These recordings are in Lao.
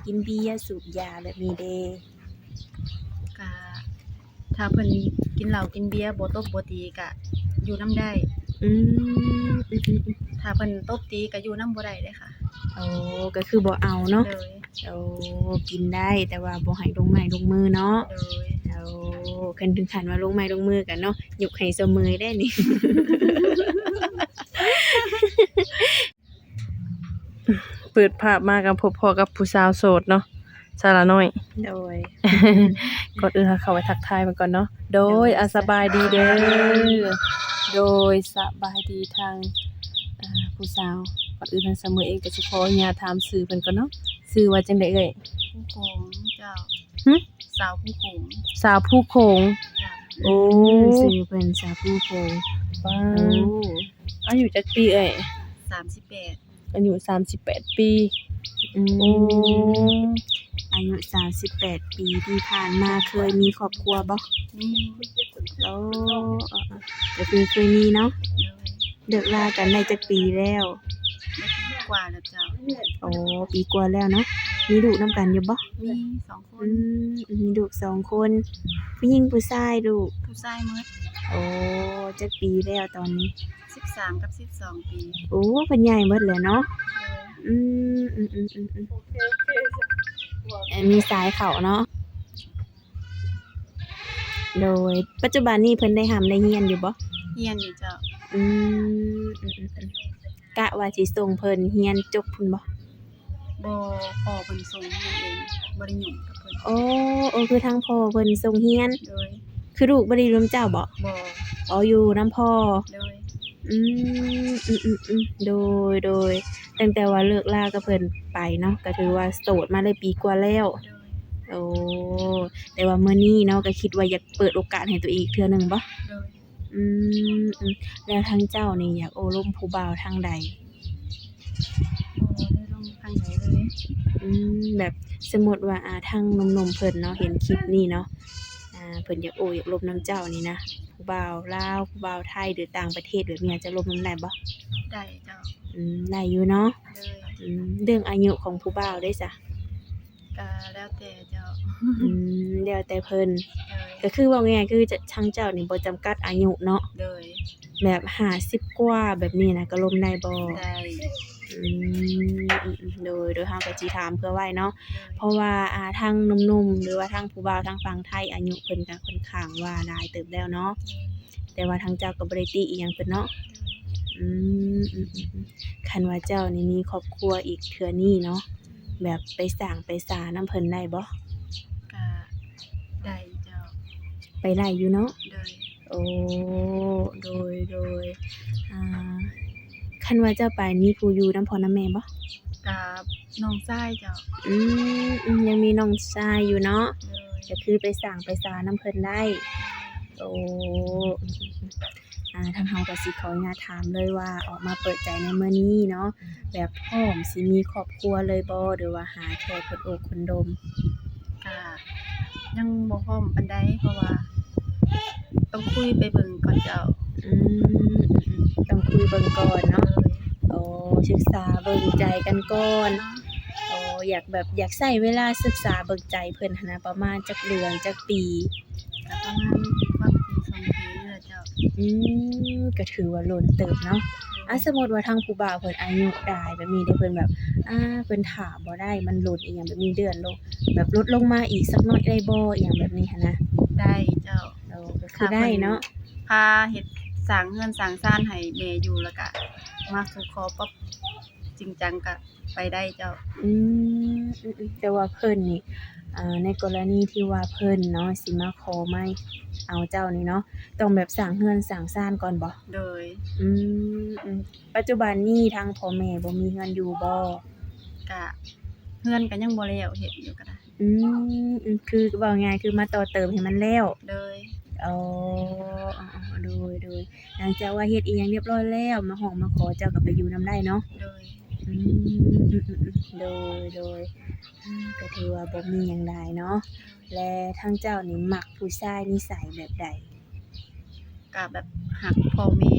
ກິນເບຍ ສູບຢາແບບນີ້ເດ? ກະ ຖ້າເພິ່ນກິນເຫຼົ້າກິນເບຍ ບໍ່ຕົບບໍ່ຕີ ກະຢູ່ນຳໄດ້. ອືມ ອືມໆໆ ຖ້າເພິ່ນຕົບຕີ ກະຢູ່ນຳບໍ່ໄດ້ເດ້ຄ່ະ. ໂອ້ ກະຄືບໍ່ເອົາເນາະ. ໂດຍ. ໂອ້ ກິນໄດ້ ແຕ່ວ່າບໍ່ໃຫ້ລົງໄມ້ລົງມືເນາະ. ໂດຍ. ໂອ້ ຄັນເຖິງຂັ້ນວ່າລົງໄມ້ລົງມືກັນເນາະ ຍົກໃຫ້ສະເໝີແດ່ນີ້. ເປີດພາບມາກໍພົບພໍ້ກັບຜູ້ສາວໂສດເນາະ ສາລະນ້ອຍ. ໂດຍ. ກ່ອນອື່ນເຮົາເຂົ້າໄປທັກທາຍເພິ່ນກ່ອນເນາະ. ໂດຍ ໂດຍ ອາ ສະບາຍດີເດີ. ໂດຍ ສະບາຍດີທາງ ອ່າ ຜູ້ສາວ. ກ່ອນອື່ນທາງສະເໝີເອງກໍຊິຂໍອະນຸຍາດຖາມຊື່ເພິ່ນກ່ອນເນາະ. ຊື່ວ່າຈັ່ງໃດເອີຍ? ພູໂຂງເຈົ້າ. ຫຶ? ສາວພູໂຂງ. ສາວພູໂຂງ. ເຈົ້າ. ໂອ້ ອືມ ຊື່ເພິ່ນສາວພູໂຂງ. ວ້າ ໂອ້ ອາຍຸຈັກປີເອີຍ? ສາມສິບແປດ. ອາຍຸສາມສິບແປດປີ. ອືມ ໂອ້ ອາຍຸສາມສິບແປດປີ ທີ່ຜ່ານມາເຄີຍມີຄອບຄົວບໍ່? ມີ. ໂອ້ ເອີ ເອີ ກໍຄືເຄີຍມີເນາະ. ໂດຍ. ເລີກລາກັນໄດ້ຈັກປີແລ້ວ? ໄດ້ປີກວ່າແລ້ວເຈົ້າ. ໂອ້ ປີກວ່າແລ້ວເນາະ. ມີລູກນຳກັນຢູ່ບໍ່? ມີສອງຄົນ. ອືມ ມີລູກສອງຄົນ. ຜູ້ຍິງຜູ້ຊາຍລູກ? ຜູ້ຊາຍໝົດ. ໂອ້ ຈັກປີແລ້ວຕອນນີ້? ສິບສາມກັບສິບສອງປີ. ໂອ້ ເພິ່ນໃຫຍ່ໝົດແລ້ວເນາະ. ໂດຍ. ອືມ ອືມໆໆໆ ເອີ ມີສາຍເຂົ້າເນາະ. ໂດຍ. ປັດຈຸບັນນີ້ເພິ່ນໄດ້ຮ່ຳໄດ້ຮຽນຢູ່ບໍ່? ຮຽນຢູ່ເຈົ້າ. ອືມ ອືມໆໆ ກະວ່າຊິສົ່ງເພິ່ນຮຽນຈົບພຸ້ນບໍ່? ບໍ່ ພໍ່ເພິ່ນສົ່ງຮຽນເອງ ບໍ່ໄດ້ຫຍຸ້ງກັບເພິ່ນ. ໂອ້ ໂອ້ ຄືທາງພໍ່ເພິ່ນສົ່ງຮຽນ. ໂດຍ. ຄືລູກບໍ່ໄດ້ຢູ່ນຳເຈົ້າບໍ່? ບໍ່. ອໍ ຢູ່ນຳພໍ່. ໂດຍ. ອືມ ອືມໆໆ ໂດຍ ໂດຍ. ຕັ້ງແຕ່ວ່າເລີກລາກັບເພິ່ນໄປເນາະ ກໍຖືວ່າໂສດມາໄດ້ປີກວ່າແລ້ວ. ໂດຍ. ໂອ້ ແຕ່ວ່າມື້ນີ້ເນາະ ກໍຄິດວ່າຢາກເປີດໂອກາດໃຫ້ຕົວເອງອີກເທື່ອໜຶ່ງບໍ່? ໂດຍ. ອືມ ອືມ ແລ້ວທາງເຈົ້ານີ້ຢາກໂອ້ລົມຜູ້ບ່າວທາງໃດ? ໂອ້ ໄດ້ລົມທາງໃດເລີຍ. ອືມ ແບບສົມມຸດວ່າ ອ່າ ທາງໜຸ່ມໆເພິ່ນເນາະ ເຫັນຄລິບນີ້ເນາະ ອ່າ ເພິ່ນຢາກໂອ້ຢາກລົມນຳເຈົ້ານີ້ນະ ຜູ້ບ່າວລາວ ຜູ້ບ່າວໄທ ຫຼືຕ່າງປະເທດແບບນີ້ ຈະລົມນຳໄດ້ບໍ່? ໄດ້ເຈົ້າ. ອືມ ໄດ້ຢູ່ເນາະ. ໂດຍ. ອືມ ເລື່ອງອາຍຸຂອງຜູ້ບ່າວເດ້ຊະ? ກະແລ້ວແຕ່ເຈົ້າ. ອືມ ແລ້ວແຕ່ເພິ່ນ. ໂດຍ. ກໍຄືເວົ້າງ່າຍໆ ຄືຈະ ທາງເຈົ້ານີ້ບໍ່ຈຳກັດອາຍຸເນາະ. ໂດຍ. ແບບຫ້າສິບກວ່າແບບນີ້ນະ ກໍລົມໄດ້ບໍ່? ໄດ້. ອືມ ອືມໆ ໂດຍ ໂດຍ ເຮົາກໍຊິຖາມເພື່ອໄວ້ເນາະ. ໂດຍ. ເພາະວ່າ ອ່າ ທາງໜຸ່ມໆ ຫຼືວ່າທາງຜູ້ບ່າວທາງຝັ່ງໄທ ອາຍຸເພິ່ນກໍຄ່ອນຂ້າງວ່າຫຼາຍເຕີບແລ້ວເນາະ. ໂດຍ. ແຕ່ວ່າທາງເຈົ້າກໍບໍ່ໄດ້ຕິອີ່ຫຍັງເພິ່ນເນາະ. ອືມ ອືມໆ ຄັນວ່າເຈົ້ານີ້ມີຄອບຄົວອີກເທື່ອນີ້ເນາະ ແບບໄປສ້າງໄປສານຳເພິ່ນໄດ້ບໍ່? ກະໄດ້ເຈົ້າ. ໄປໄດ້ຢູ່ເນາະ? ໂດຍ. ໂອ້ ໂດຍ ໂດຍ. ອ່າ ຄັນວ່າເຈົ້າໄປມີຜູ້ຢູ່ນຳພໍ່ນຳແມ່ບໍ່? ກັບນ້ອງຊາຍເຈົ້າ. ອືມ ອືມ ຍັງມີນ້ອງຊາຍຢູ່ເນາະ. ໂດຍ. ກໍຄືໄປສ້າງໄປສານຳເພິ່ນໄດ້. ໂອ້ ອືມໆໆ ອ່າ ທາງເຮົາກໍຊິຂໍອະນຸຍາດຖາມເລີຍວ່າ ອອກມາເປີດໃຈໃນມື້ນີ້ເນາະ ແບບພ້ອມຊິມີຄອບຄົວເລີຍບໍ່ ຫຼືວ່າຫາແຕ່ຄົນໂອ້ຄົນດົມ? ກະຍັງບໍ່ພ້ອມປານໃດ ເພາະວ່າຕ້ອງຄຸຍໄປເບິ່ງກ່ອນເຈົ້າ. ອືມ ອືມໆ ຕ້ອງຄຸຍເບິ່ງກ່ອນເນາະ. ໂດຍ. ໂອ້ ສຶກສາເບິ່ງໃຈກັນກ່ອນ. ໂອ້ ຢາກແບບ ຢາກໃຊ້ເວລາສຶກສາເບິ່ງໃຈເພິ່ນຫັ້ນນະ ປະມານຈັກເດືອນ ຈັກປີ? ກະປະມານວ່າປີສອງປີນີ້ແຫຼະເຈົ້າ. ອືມ ກໍຖືວ່າດົນເຕີບເນາະ. ໂດຍ. ອາ ສົມມຸດວ່າທາງຜູ້ບ່າວເພິ່ນອາຍຸຫຼາຍແບບນີ້ເດ້ ເພິ່ນແບບ ອາ ເພິ່ນຖ້າບໍ່ໄດ້ ມັນດົນອີ່ຫຍັງແບບນີ້ ເລື່ອນລົງ ແບບລົດລົງມາອີກສັກໜ້ອຍໄດ້ບໍ່ ອີ່ຫຍັງແບບນີ້ຫັ້ນນະ? ໄດ້ເຈົ້າ. ໂອ້ ກໍຄືໄດ້ເນາະ. ພາເຮັດ ສ້າງເຮືອນສ້າງຊານໃຫ້ແມ່ຢູ່ ແລ້ວກະມາສູ່ຂໍປັບຈິງຈັງກະ ໄປໄດ້ເຈົ້າ. ອືມ ອືມໆ ແຕ່ວ່າເພິ່ນນີ້ ອ່າ ໃນກໍລະນີທີ່ວ່າເພິ່ນເນາະ ຊິມາຂໍມາເອົາເຈົ້ານີ້ເນາະ ຕ້ອງແບບສ້າງເຮືອນສ້າງຊານກ່ອນບໍ່? ໂດຍ. ອືມ ອືມ ປັດຈຸບັນນີ້ທາງພໍ່ແມ່ບໍ່ມີເຮືອນຢູ່ບໍ່? ກະເຮືອນກະຍັງບໍ່ແລ້ວ ເຮັດຢູ່ກະໄດ້. ອືມ ອືມ ຄືເວົ້າງ່າຍຄືມາຕໍ່ເຕີມໃຫ້ມັນແລ້ວ. ໂດຍ. ອໍ ໂດຍໆ ຫຼັງຈາກວ່າເຮັດອີ່ຫຍັງຮຽບຮ້ອຍແລ້ວ ມາຮ້ອງມາຂໍ ເຈົ້າກໍໄປຢູ່ນຳໄດ້ເນາະ? ໂດຍ. ອືມ ອືມໆ ໂດຍໆ ອືມ ກໍຖືວ່າບໍ່ມີຫຍັງຫຼາຍເນາະ. ແລະ ທາງເຈົ້ານີ້ມັກຜູ້ຊາຍນິໄສແບບໃດ? ກະແບບຮັກພໍ່ແມ່.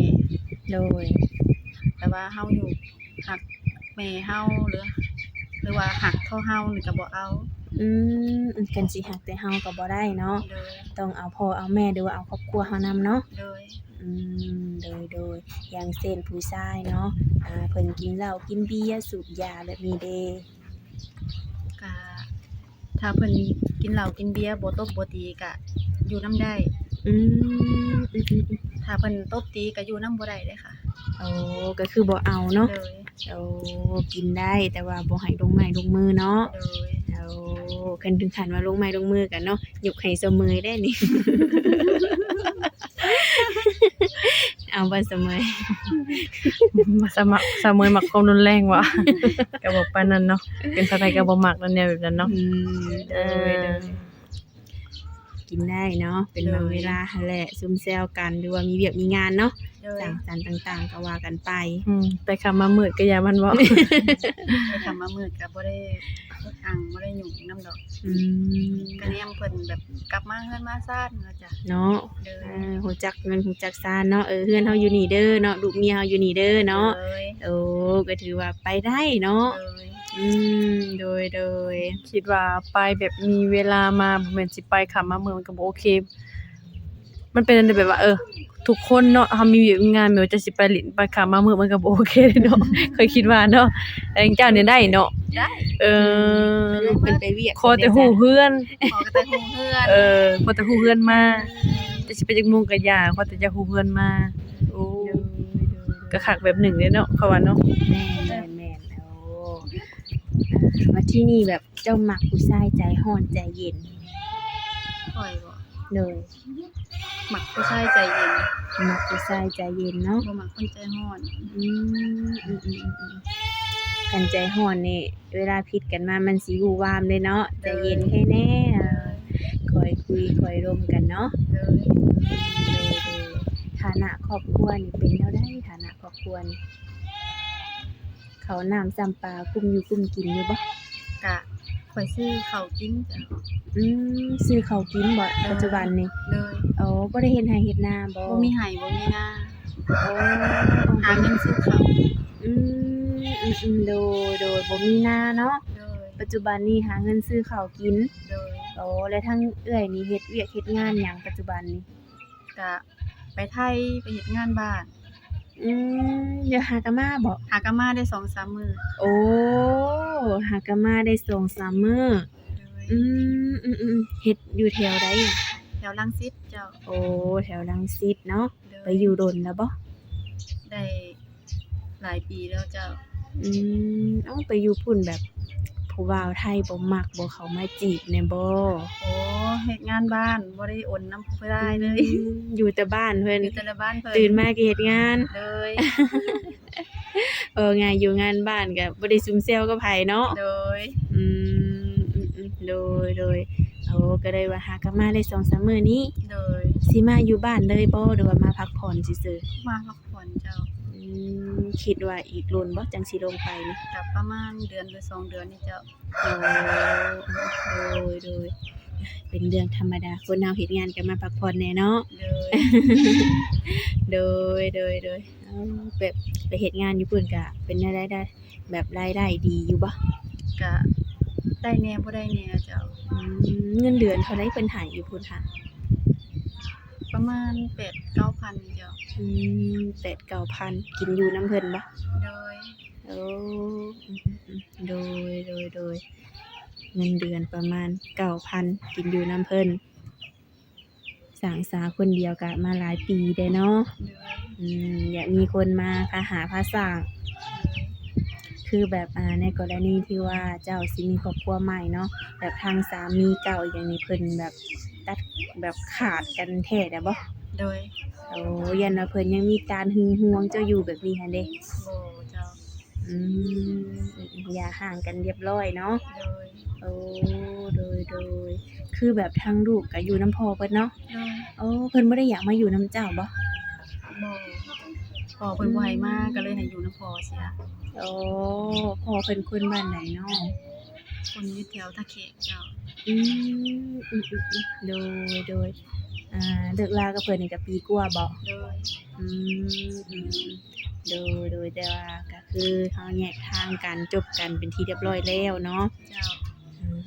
ໂດຍ. ແຕ່ວ່າເຮົາຢູ່ຮັກແມ່ເຮົາ ຫຼື ຫຼືວ່າຮັກທໍ່ເຮົານີ້ກໍບໍ່ເອົາ. ອືມ ຄັນຊິຮັກແຕ່ເຮົາກໍບໍ່ໄດ້ເນາະ. ໂດຍ. ຕ້ອງເອົາພໍ່ເອົາແມ່ ຫຼືວ່າເອົາຄອບຄົວເຮົານຳເນາະ. ໂດຍ. ອືມ ໂດຍ ໂດຍ. ຢ່າງເຊັ່ນຜູ້ຊາຍເນາະ ອ່າ ເພິ່ນກິນເຫຼົ້າກິນເບຍສູບຢາແບບນີ້ເດ? ກະ ຖ້າເພິ່ນກິນເຫຼົ້າກິນເບຍ ບໍ່ຕົບບໍ່ຕີກະຢູ່ນຳໄດ້. ອືມ ອືມໆໆ. ຖ້າເພິ່ນຕົບຕີກະຢູ່ນຳບໍ່ໄດ້ເດ້ຄ່ະ. ໂອ້ ກໍຄືບໍ່ເອົາເນາະ. ໂດຍ. ໂອ້ ກິນໄດ້ ແຕ່ວ່າບໍ່ໃຫ້ລົງໄມ້ລົງມືເນາະ. ໂດຍ. ໂອ້ ຄັນເຖິງຂັ້ນວ່າລົງໄມ້ລົງມືກັນເນາະ ຍົກໃຫ້ສາວເໝີຍໄດ້ນີ້. ເອົາບໍ່ສະເໝີຍ? ສະໝັກ ສະເໝີຍມັກຄວາມຮຸນແຮງຫວາ? ກໍບໍ່ປານນັ້ນເນາະ ເປັນໃຜໆກໍບໍ່ມັກແນວແບບນັ້ນເນາະ. ອືມ ເອີ ໂດຍ ໂດຍ. ກິນໄດ້ເນາະ ເປັນບາງເວລາຫັ້ນແຫຼະ ຊຸມແຊວກັນ ຫຼືວ່າມີວຽກມີງານເນາະ. ໂດຍ. ສັງສັນຕ່າງໆກໍວ່າກັນໄປ. ອືມ ໄປຄ່ຳມາມືດກໍຢ່າມັນເວົ້າ. ໄປຄ່ຳມາມືດກໍບໍ່ໄດ້ອັ່ງ ບໍ່ໄດ້ຫຍຸ້ງນຳດອກ. ອືມ ກະແນມເພິ່ນແບບກັບມາເຮືອນມາຊານວ່າຈ້ະເນາະ. ໂດຍ. ເອີ ຮູ້ຈັກເຮືອນຮູ້ຈັກຊານເນາະ. ເອີ ເຮືອນເຮົາຢູ່ນີ້ເດີເນາະ ລູກເມຍເຮົາຢູ່ນີ້ເດີເນາະ. ໂດຍ. ໂອ້ ກໍຖືວ່າໄປໄດ້ເນາະ. ໂດຍ. ອືມ ໂດຍ ໂດຍ. ຄິດວ່າໄປແບບມີເວລາມາ ບໍ່ແມ່ນຊິໄປຄ່ຳມາມືດ ມັນກໍບໍ່ໂອເຄ. ມັນເປັນອັນໃດແບບວ່າ ເອີ ທຸກຄົນເນາະ ເຮົາມີວຽກມີງານ ແມ່ນວ່າຈະຊິໄປຫຼິ້ນໄປຄ່ຳມາມືດ ມັນກໍບໍ່ໂອເຄເນາະ. ຂ້ອຍຄິດວ່າເນາະ ແຕ່ເຈົ້ານີ້ໄດ້ເນາະ. ໄດ້. ເອີ ເພິ່ນໄປວຽກ ຂໍແຕ່ຮູ້ເຮືອນ ຂໍແຕ່ຮູ້ເຮືອນ. ເອີ ຂໍແຕ່ຮູ້ເຮືອນມາ ຈະຊິໄປຈັກໂມງກໍຢ່າ ຂໍແຕ່ຢາກຮູ້ເຮືອນມາ. ໂອ້ ໂດຍ ໂດຍ ໂດຍ. ກໍຄັກແບບໜຶ່ງເດ້ເນາະ ເຂົາວ່າເນາະ. ແມ່ນ ແມ່ນ ແມ່ນ. ໂອ້ ບັດທີນີ້ແບບ ເຈົ້າມັກຜູ້ຊາຍໃຈຮ້ອນໃຈເຢັນ? ຂ້ອຍບໍ? ໂດຍ. ມັກຜູ້ຊາຍໃຈເຢັນ. ມັກຜູ້ຊາຍໃຈເຢັນເນາະ. ບໍ່ມັກຄົນໃຈຮ້ອນ. ອືມ ອືມໆໆໆ. ຄັນໃຈຮ້ອນນີ້ ເວລາຜິດກັນມາມັນຊິວູ່ວາມເດ້ເນາະ. ໂດຍ. ໃຈເຢັນແທ້ແນ່ ຄ່ອຍຄຸຍຄ່ອຍລົມກັນເນາະ. ໂດຍ. ໂດຍໆ. ຖານະຄອບຄົວນີ້ເປັນແນວໃດ? ຖານະຄອບຄົວນີ້ ເຂົ້ານ້ຳຊ້ຳປາ ກຸ້ມຢູ່ກຸ້ມກິນຢູ່ບໍ່? ກະຂ້ອຍຊື້ເຂົ້າກິນ. ອືມ ຊື້ເຂົ້າກິນບໍ່ ໂດຍ ປັດຈຸບັນນີ້? ໂດຍ. ໂອ້ ບໍ່ໄດ້ເຮັດໄຮ່ເຮັດນາບໍ່? ບໍ່ມີໄຮ່ບໍ່ມີນາ. ໂອ້ ຫາເງິນຊື້ເຂົ້າ. ອືມ ອືມໆ ໂດຍໆ ບໍ່ມີນາເນາະ. ໂດຍ. ປັດຈຸບັນນີ້ຫາເງິນຊື້ເຂົ້າກິນ. ໂດຍ. ໂອ້ ແລະທາງເອື້ອຍນີ້ເຮັດວຽກເຮັດງານຫຍັງປັດຈຸບັນນີ້? ກະໄປໄຖ ໄປເຮັດງານບ້ານ. ອືມ ດຽວຫາກະມາບໍ? ຫາກະມາໄດ້ສອງສາມມື້. ໂອ້ ຫາກະມາໄດ້ສອງສາມມື້. ໂດຍ. ອືມ ອືມໆ ເຮັດຢູ່ແຖວໃດ? ແຖວລັງສິດເຈົ້າ. ໂອ້ ແຖວລັງສິດເນາະ. ໂດຍ. ໄປຢູ່ດົນແລ້ວບໍ? ໄດ້ ຫຼາຍປີແລ້ວເຈົ້າ. ອືມ ເອົ້າ ໄປຢູ່ພຸ້ນແບບຜູ້ບ່າວໄທບໍ່ມັກບໍ່ ເຂົາມາຈີບແດ່ບໍ່? ໂອ້ ເຮັດງານບ້ານ ບໍ່ໄດ້ໂອນນຳຜູ້ຊາຍເລີຍ. ອືມ ຢູ່ແຕ່ບ້ານເພິ່ນ. ຢູ່ແຕ່ລະບ້ານເພິ່ນ. ຕື່ນມາກໍເຮັດງານ. ໂດຍ. ເອີ ງານຢູ່ງານບ້ານກໍບໍ່ໄດ້ຊຸມແຊວກັບໃຜເນາະ. ໂດຍ. ອືມ ອືມໆ ໂດຍໆ. ໂອ້ ກໍໄດ້ວ່າຫາກັບມາໄດ້ສອງສາມມື້ນີ້. ໂດຍ. ຊິມາຢູ່ບ້ານເລີຍບໍ່ ຫຼືວ່າມາພັກຜ່ອນຊື່ໆ? ມາພັກ ຜ່ອນເຈົ້າ. ອືມ ຄິດວ່າອີກດົນບໍ່ ຈັ່ງຊິລົງໄປນີ້? ກໍປະມານເດືອນຫຼືສອງເດືອນນີ້ເຈົ້າ. ໂອ້ ໂດຍໆ ເປັນເລື່ອງທຳມະດາ ຄົນເຮົາເຮັດງານກໍມາພັກຜ່ອນແດ່ເນາະ. ໂດຍ ໂດຍໆໆ. ເອົ້າ ແບບໄປເຮັດງານຢູ່ພຸ້ນກະເປັນແນວໃດ ໄດ້ ແບບລາຍໄດ້ດີຢູ່ບໍ່? ກະໄດ້ແດ່ບໍ່ໄດ້ແດ່ເຈົ້າ. ອືມ ເງິນເດືອນເທົ່າໃດເພິ່ນໃຫ້ຢູ່ພຸ້ນຫະ? ປະມານແປດເກົ້າພັນນີ້ເຈົ້າ. ອືມ ແປດເກົ້າພັນ ກິນຢູ່ນຳເພິ່ນບໍ່? ໂດຍ. ໂອ້ ອືມໆໆ ໂດຍໆໆ ເງິນເດືອນປະມານເກົ້າພັນ ກິນຢູ່ນຳເພິ່ນ. ສ້າງສາຄົນດຽວກະມາຫຼາຍປີແດ່ເນາະ. ໂດຍ. ອືມ ຢາກມີຄົນມາພາຫາພາສ້າງ. ໂດຍ. ຄືແບບ ອ່າ ໃນກໍລະນີທີ່ວ່າເຈົ້າຊິມີຄອບຄົວໃໝ່ເນາະ ແບບທາງສາມີເກົ່າອີ່ຫຍັງນີ້ ເພິ່ນແບບ ຕັດແບບຂາດກັນແທ້ແລ້ວບໍ່? ໂດຍ. ໂອ້ ຢ້ານວ່າເພິ່ນຍັງມີການຫຶງຫວງເຈົ້າຢູ່ແບບນີ້ຫັ້ນເດ? ບໍ່ເຈົ້າ. ອືມ ຢ່າຮ້າງກັນລຽບລ້ອຍເນາະ. ໂດຍ. ໂອ້ ໂດຍໆ ຄືແບບທາງລູກກໍຢູ່ນຳພໍ່ເພິ່ນເນາະ? ໂດຍ. ໂອ້ ເພິ່ນບໍ່ໄດ້ຢາກມາຢູ່ນຳເຈົ້າບໍ່? ບໍ່ ພໍ່ເພິ່ນບໍ່ໃຫ້ມາ ອືມ ກໍເລີຍໃຫ້ຢູ່ນຳພໍ່ເສຍ. ໂອ້ ພໍ່ເພິ່ນຄົນບ້ານໃດເນາະ? ຄົນຢູ່ແຖວທ່າແຂກເຈົ້າ. ອືມ ອືມໆໆ ໂດຍໆ ອ່າ ເລີກລາກັບເພິ່ນນີ້ກໍປີກວ່າບໍ? ໂດຍ. ອືມ ອືມ ໂດຍ ໂດຍ ແຕ່ວ່າກໍຄືເຮົາແຍກທາງກັນ ຈົບກັນເປັນທີ່ຮຽບຮ້ອຍແລ້ວເນາະ. ເຈົ້າ. ອືມ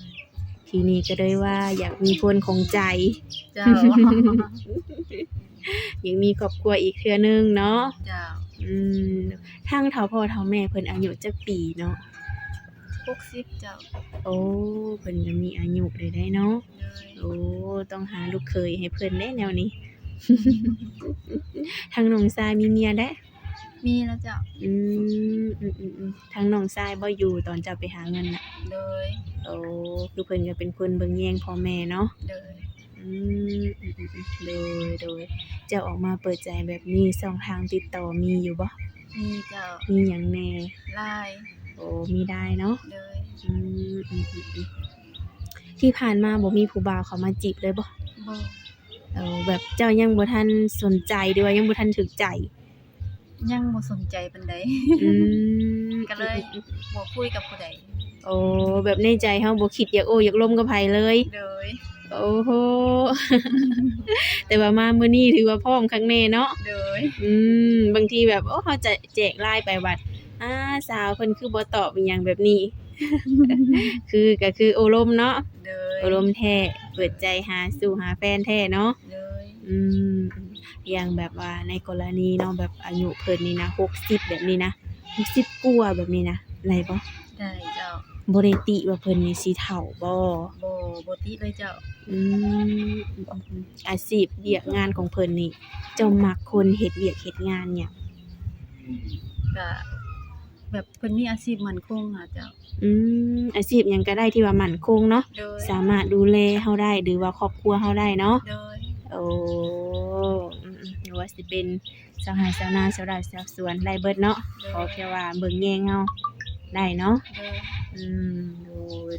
ທີນີ້ກໍເລີຍວ່າຢາກມີຄົນຂອງໃຈ. ເຈົ້າ. ຢາກມີຄອບຄົວອີກເທື່ອໜຶ່ງເນາະ. ເຈົ້າ. ອືມ ທາງເຖົ້າພໍ່ເຖົ້າແມ່ເພິ່ນອາຍຸຈັກປີເນາະ? ຫົກສິບເຈົ້າ. ໂອ້ ເພິ່ນກໍມີອາຍຸແລ້ວເດ້ເນາະ. ໂດຍ. ໂອ້ ຕ້ອງຫາລູກເຂີຍໃຫ້ເພິ່ນເດ້ແນວນີ້. ທາງນ້ອງຊາຍມີເມຍແລ້ວ? ມີແລ້ວເຈົ້າ. ອືມ ອືມໆໆ ທາງນ້ອງຊາຍບໍ່ຢູ່ຕອນເຈົ້າໄປຫາເງິນນະ? ໂດຍ. ໂອ້ ຄືເພິ່ນກໍເປັນຄົນເບິ່ງແຍງພໍ່ແມ່ເນາະ. ໂດຍ. ອືມ ອືມໆໆ ໂດຍ ໂດຍ. ເຈົ້າອອກມາເປີດໃຈແບບນີ້ ຊ່ອງທາງຕິດຕໍ່ມີຢູ່ບໍ່? ມີເຈົ້າ. ມີຫຍັງແດ່? ລາຍ. ໂອ້ ມີລາຍເນາະ. ໂດຍ. ອືມ ອືມໆໆ ທີ່ຜ່ານມາບໍ່ມີຜູ້ບ່າວເຂົ້າມາຈີບເລີຍບໍ່? ບໍ່. ເອີ ແບບເຈົ້າຍັງບໍ່ທັນສົນໃຈ ຫຼືວ່າຍັງບໍ່ທັນຖືກໃຈ? ຍັງບໍ່ສົນໃຈປານໃດ. ອືມ ກໍເລີຍບໍ່ຄຸຍກັບຜູ້ໃດ. ໂອ້ ແບບໃນໃຈເຮົາບໍ່ຄິດຢາກໂອ້ຢາກລົມກັບໃຜເລີຍ. ໂດຍ. ໂອ້ໂຫ ແຕ່ວ່າມາມື້ນີ້ຖືວ່າພ້ອມຄັກແນ່ເນາະ. ໂດຍ. ອືມ ບາງທີແບບ ໂອ້ ເຮົາຈະແຈກລາຍໄປບັດ ອາ ສາວເພິ່ນຄືບໍ່ຕອບອີ່ຫຍັງແບບນີ້. ຄື ກໍຄືໂອ້ລົມເນາະ. ໂດຍ. ໂອ້ລົມແທ້ ເປີດໃຈຫາສູ່ຫາແຟນແທ້ເນາະ. ໂດຍ. ອືມ ຢ່າງແບບວ່າໃນກໍລະນີເນາະ ແບບອາຍຸເພິ່ນນີ້ນະ ຫົກສິບແບບນີ້ນະ ຫົກສິບກວ່າແບບນີ້ນະ ໄດ້ບໍ່? ໄດ້ເຈົ້າ. ບໍ່ໄດ້ຕິວ່າເພິ່ນນີ້ຊິເຖົ້າບໍ່? ບໍ່ ບໍ່ຕິເລີຍເຈົ້າ. ອືມ ອາຊີບວຽກງານຂອງເພິ່ນນີ້ ເຈົ້າມັກຄົນເຮັດວຽກເຮັດງານຫຍັງ? ກະແບບເພິ່ນມີອາຊີບໝັ້ນຄົງຫາເຈົ້າ. ອືມ ອາຊີບຫຍັງກໍໄດ້ທີ່ວ່າໝັ້ນຄົງເນາະ. ໂດຍ. ສາມາດດູແລເຮົາໄດ້ ຫຼືວ່າຄອບຄົວເຮົາໄດ້ເນາະ. ໂດຍ. ໂອ້ ອືມໆ ບໍ່ວ່າຊິເປັນຊາວໄຮ່ຊາວນາ ຊາວໄຮ່ຊາວສວນ ໄດ້ເບິດເນາະ. ໂດຍ. ຂໍແຄ່ວ່າເບິ່ງແຍງເຮົາໄດ້ເນາະ. ໂດຍ. ອືມ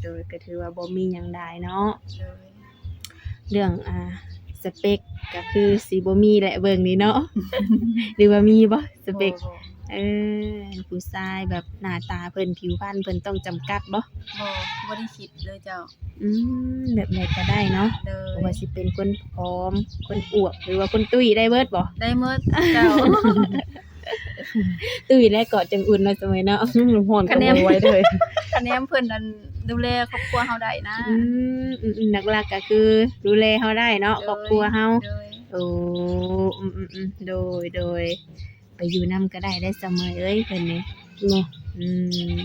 ໂດຍໆ ກໍຖືວ່າບໍ່ມີຫຍັງຫຼາຍເນາະ. ໂດຍ. ເລື່ອງ ອ່າ ສະເປັກກໍຄືຊິບໍ່ມີແຫຼະເບິ່ງນີ້ເນາະ. ຫຼືວ່າມີບໍ່ສະເປັກ? ບໍ່ ບໍ່. ເອີ ຜູ້ຊາຍແບບໜ້າຕາເພິ່ນ ຜິວພັນເພິ່ນຕ້ອງຈຳກັດບໍ່? ບໍ່ ບໍ່ໄດ້ຄິດເລີຍເຈົ້າ. ອືມ ແບບໃດກໍໄດ້ເນາະ. ໂດຍ. ບໍ່ວ່າຊິເປັນຄົນຜອມ ຄົນອວບ ຫຼືວ່າຄົນຕຸ້ຍ ໄດ້ເບິດບໍ່? ໄດ້ໝົດເຈົ້າ. ຕຸ້ຍແລ້ວກໍຈັ່ງອຸ່ນເນາະ ສະເໝີຍເນາະ. ອືມ ຮ້ອນກໍບໍ່ໄຫວເລີຍ. ຄະແນນເພິ່ນນັ້ນດູແລຄອບຄົວເຮົາໄດ້ນະ. ອືມ ອືມໆ ຫຼັກໆກໍຄືດູແລເຮົາໄດ້ເນາະ. ໂດຍ. ຄອບຄົວເຮົາ. ໂດຍ. ໂອ້ ອືມໆໆ ໂດຍໆ ໄປຢູ່ນຳກໍໄດ້ເດ້ ສະເໝີຍເອີຍ ເພິ່ນນີ້ເນາະ. ອືມ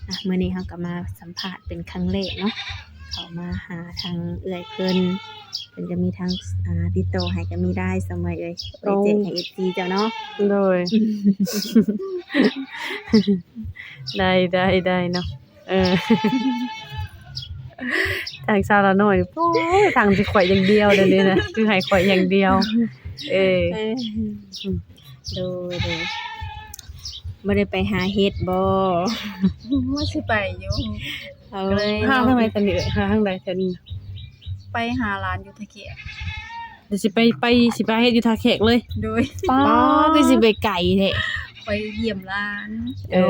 ອ່ະ ມື້ນີ້ເຮົາກໍມາສຳພາດເປັນຄັ້ງແລກເນາະ ເຂົ້າມາຫາທາງເອື້ອຍເພິ່ນ ເພິ່ນກໍມີທາງ ອ່າ ຕິດຕໍ່ໃຫ້ກໍມີໄດ້ ສະເໝີຍເອີຍ ໄປແຈກໃຫ້ເອັຟຊີເຈົ້າເນາະ. ໂດຍ. ໄດ້ ໄດ້ ໄດ້ເນາະ. ເອີ ທາງສາວລາວນ້ອຍ ໂອ້ຍ ທາງທີ່ຂ້ອຍຢ່າງດຽວເດ້ນີ້ນະ ຄືໃຫ້ຂ້ອຍຢ່າງດຽວ. ເອີ ເອີ ໂດຍ ໂດຍ. ບໍ່ໄດ້ໄປຫາເຫັດບໍ່? ວ່າຊິໄປຢູ່. ເອີ ຫາທາງໃດຕອນນີ້ເອີຍ? ຫາທາງໃດແຖວນີ້? ໄປຫາຫຼານຢູ່ທ່າແຂກ. ດຽວຊິໄປ ໄປ ຊິໄປເຮັດຢູ່ທ່າແຂກເລີຍ. ໂດຍ. ປ້າ ຄືຊິໄປໄກແທ້. ໄປຢ້ຽມຫຼານ. ເອີ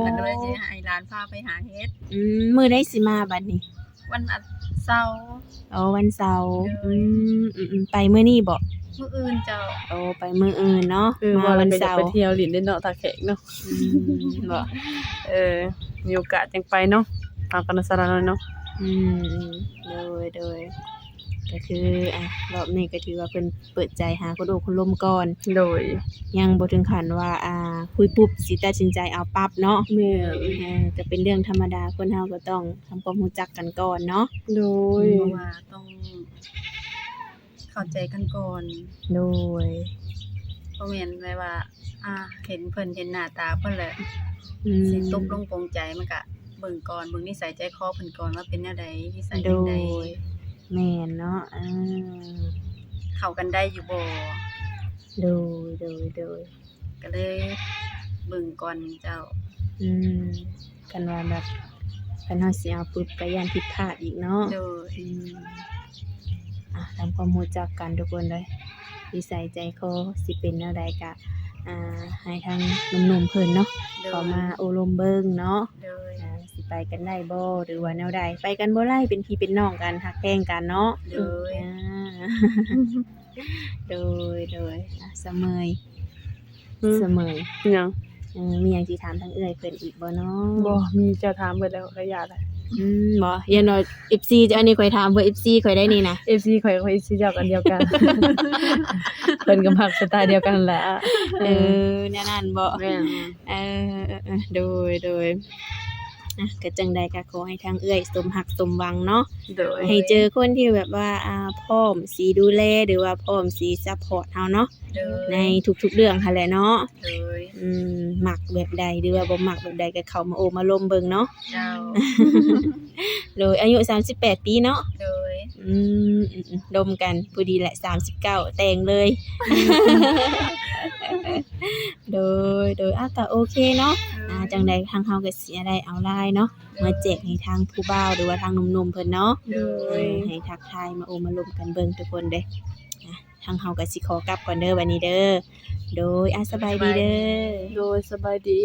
ເອີ ກໍເລີຍຊິໃຫ້ຫຼານພາໄປຫາເຫັດ. ອືມ ມື້ໃດຊິມາບັດນີ້? ວັນອາ ເສົາ. ອໍ ວັນເສົາ. ໂດຍ. ອືມ ອືມໆ ໄປມື້ນີ້ບໍ່? ມື້ອື່ນເຈົ້າ. ໂອ້ ໄປມື້ອື່ນເນາະ. ເອີ ມາວັນເສົາ ວ່າແລ້ວກໍຢາກໄປທ່ຽວຫຼິ້ນເດ້ເນາະ ທ່າແຂກເນາະ. ອືມ ບໍ່ ເອີ ມີໂອກາດຈັ່ງໄປເນາະ ເຮົາກັບສາວລາວນ້ອຍເນາະ. ອືມ ອືມ ໂດຍ ໂດຍ. ກໍຄື ອ່າ ຮອບນີ້ກໍຖືວ່າເພິ່ນເປີດໃຈຫາຄົນໂອ້ຄົນລົມກ່ອນ. ໂດຍ. ຍັງບໍ່ເຖິງຂັ້ນວ່າ ອ່າ ຄຸຍປຸບຊິຕັດສິນໃຈເອົາປັບເນາະ. ແມ່ນ. ເອີ ກໍເປັນເລື່ອງທຳມະດາ ຄົນເຮົາກໍຕ້ອງທຳຄວາມຮູ້ຈັກກັນກ່ອນເນາະ. ໂດຍ. ເພາະວ່າຕ້ອງເຂົ້າໃຈກັນກ່ອນ. ໂດຍ. ບໍ່ແມ່ນແບບວ່າ ອ່າ ເຫັນເພິ່ນ ເຫັນໜ້າຕາເພິ່ນແລ້ວ ອືມ ຊິຕົກລົງປົງໃຈ ມັນກະເບິ່ງກ່ອນ ເບິ່ງນິໄສໃຈຄໍເພິ່ນກ່ອນວ່າເປັນແນວໃດ ນິໄສຈັ່ງໃດ. ໂດຍ. ແມ່ນເນາະ. ເອີ ເຂົ້າກັນໄດ້ຢູ່ບໍ່? ໂດຍ ໂດຍ ໂດຍ. ກໍເລີຍເບິ່ງກ່ອນເຈົ້າ. ອືມ ຄັນວ່າແບບ ຄັນເຮົາຊິເອົາປຶບກໍຢ້ານຜິດພາດອີກເນາະ. ໂດຍ. ອືມ ອ່ະ ທຳຄວາມຮູ້ຈັກກັນທຸກຄົນເດີ ນິໄສໃຈຄໍຊິເປັນແນວໃດກະ ອ່າ ໃຫ້ທາງໜຸ່ມໆເພິ່ນເນາະ ໂດຍ ເຂົ້າມາໂອ້ລົມເບິ່ງເນາະ. ໂດຍ. ອ່າ ຊິໄປກັນໄດ້ບໍ່ ຫຼືວ່າແນວໃດ? ໄປກັນບໍ່ໄດ້ ເປັນພີ່ເປັນນ້ອງກັນ ຮັກແພງກັນເນາະ. ໂດຍ. ອ່າ ໂດຍ ໂດຍ. ອ່ະ ສະເໝີຍ ສະເໝີຍ ຫຍັງ? ເອີ ມີຫຍັງຊິຖາມທາງເອື້ອຍເພິ່ນອີກບໍ່ເນາະ? ບໍ່ ມີ ເຈົ້າຖາມເບິດແລ້ວ ກະຢ່າແຫຼະ. ອືມ ບໍ່ ຢ່າງໜ້ອຍ ເອັຟຊີ ອັນນີ້ຂ້ອຍຖາມເພື່ອ ເອັຟຊີ ຂ້ອຍໄດ້ນີ້ນະ. ເອັຟຊີ ຂ້ອຍ ຂ້ອຍ ເອັຟຊີ ເຈົ້າກັນດຽວກັນ ເພິ່ນກໍມັກສະໄຕລ໌ດຽວກັນແຫຼະ. ເອີ ເອີ ແນວນັ້ນບໍ່? ແມ່ນໆ. ເອີ ເອີ ເອີ ໂດຍ ໂດຍ. ອ່ະ ກະຈັ່ງໃດກະຂໍໃຫ້ທາງເອື້ອຍສົມຮັກສົມຫວັງເນາະ. ໂດຍ. ໃຫ້ເຈີຄົນທີ່ແບບວ່າ ອ່າ ພ້ອມຊິດູແລ ຫຼືວ່າພ້ອມຊິຊັບພອດເຮົາເນາະ. ໂດຍ. ໃນທຸກໆເລື່ອງຫັ້ນແຫຼະເນາະ. ໂດຍ. ອືມ ມັກແບບໃດ ຫຼືວ່າບໍ່ມັກແບບໃດ ກໍເຂົ້າມາໂອ້ມາລົມເບິ່ງເນາະ. ເຈົ້າ. ໂດຍ. ອາຍຸສາມສິບແປດປີເນາະ. ໂດຍ. ອືມ ອືມ ອືມ ລົມກັນ ພໍດີແຫຼະ ສາມສິບເກົ້າ ແຕ່ງເລີຍ. ໂດຍ ໂດຍ. ອ່ະ ກໍໂອເຄເນາະ. ໂດຍ. ອ່າ ຈັ່ງໃດທາງເຮົາກໍຊິໄດ້ເອົາໄລເນາະ ໂດຍ ມາແຈກໃຫ້ທາງຜູ້ບ່າວ ຫຼືວ່າທາງໜຸ່ມໆເພິ່ນເນາະ. ໂດຍ. ເອີ ໃຫ້ທັກທາຍມາໂອ້ມາລົມກັນເບິ່ງທຸກຄົນເດ້. ອ່ະ ທາງເຮົາກໍຊິຂໍກັບກ່ອນເດີບັດນີ້ເດີ. ໂດຍ. ອ່ະ ສະບາຍດີເດີ. ໂດຍ ສະບາຍດີ.